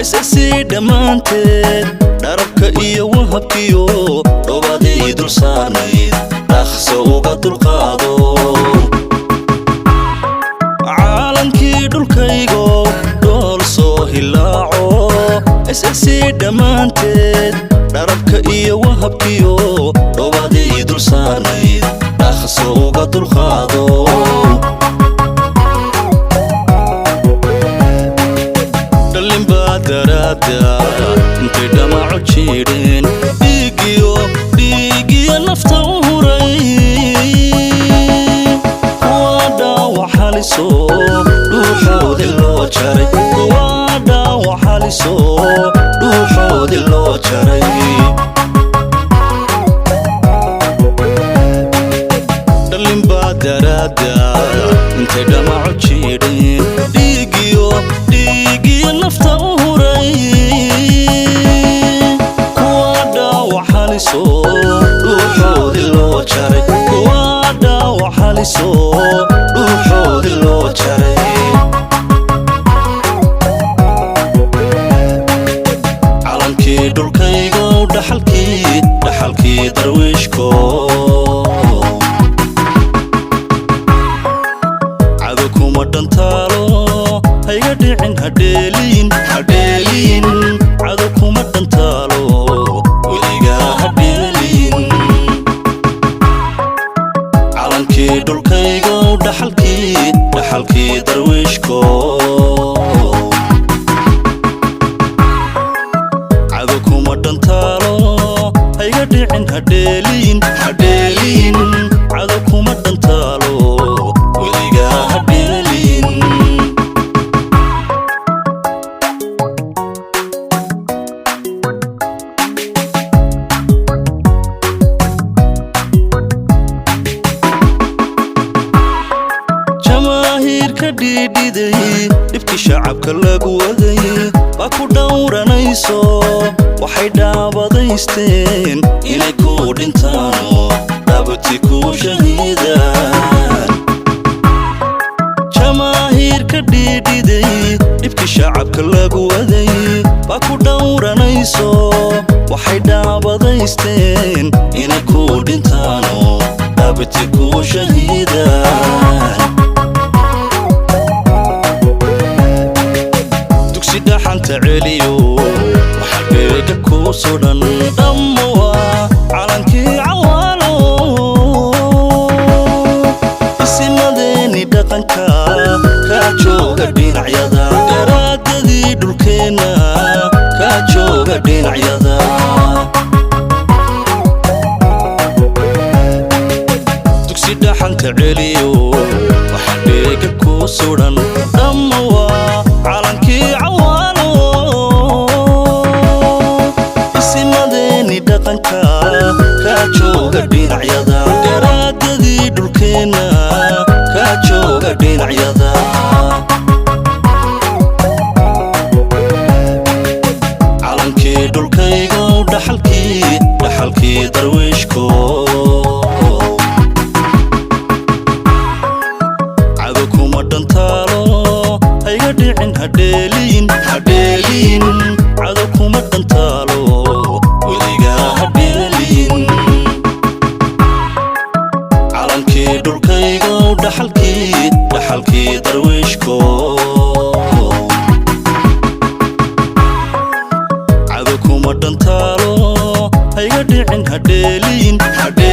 SSC dhammaanteed, dharabka iyo wahabkiyo dhobadii dul saarnayd dhaqso uga dulqaado. Caalankii dhulkaygo dhool soo hilaaco, SSC dhammaanteed, dharabka iyo wahabkiyo dhobadii dul saarnayd dhaqso uga dulqaado. Dhalinbaa daraada intay dhamaco jiidheen, dhiigiyo dhiigiyo nafta u huray, kuwa dhaawac haliso dhuuxoodii loo jaray, kuwa dhaawac haliso dhuuxoodii loo jaray. Dhalinbaa daraada intay dhamaco jiidheen, dhiigiyo dhiigiyo nafta u huray, kuwa dhaawac haliso dhuuxoodii loo jaray, kuwa dhaawac haliso dhuuxoodii loo jaray. Calankii dhulkaygow, dhaxalkii dhaxalkii darwiishko, cado kuma dhantaalo, hayga dhicin hadheeliin hadheeliin, cado kuma dhantaalo, weligaa hadheeliin. Calankii dhulkaygow, dhaxalkii dhaxalkii darwiishko, cado kuma dhantaalo, hayga dhicin hadheeliin hadheeliin, cado kuma dhantaalo, weligaa hadheeliin. Jamaahiirka dhiidhiday dhibkii shacabka lagu waday baa ku dhowranayso, waxay dhaabadaysteen inay ku dhintaano dhabti ku shahiidaan. Jamaahiirka dhiidhiday dhibkii shacabka lagu waday baa ku dhowranayso, waxay dhaabadaysteen inay ku dhintaano dhabti ku shahiidaan. Dugsi dhaxanta celiyo waxaa dheega ku sudhan dhammowa calankii cawaalo, isimadeeni dhaqanka kaa jooga dhinacyada, garaadadii dhulkeenna kaa jooga dhinacyada. Dugsi dhaxanta celiyo waxaa dheega ku sudhan dhammowa calankii cawaalo, isimadeeni dhaqanka kaa jooga dhinacyada, garaadadii dhulkeenna kaa jooga dhinacyada. Calankii dhulkaygow, dhaxalkii dhaxalkii darwiishko, cado kuma dhantaalo, hayga dhicin hadheeliin hadheeliin, cado kuma dhantaalo, weligaa hadheeliin. Calankii dhulkaygow, dhaxalkii dhaxalkii darwiishko, cado kuma dhantaalo, hayga dhicin hadheeliin hadheeliin.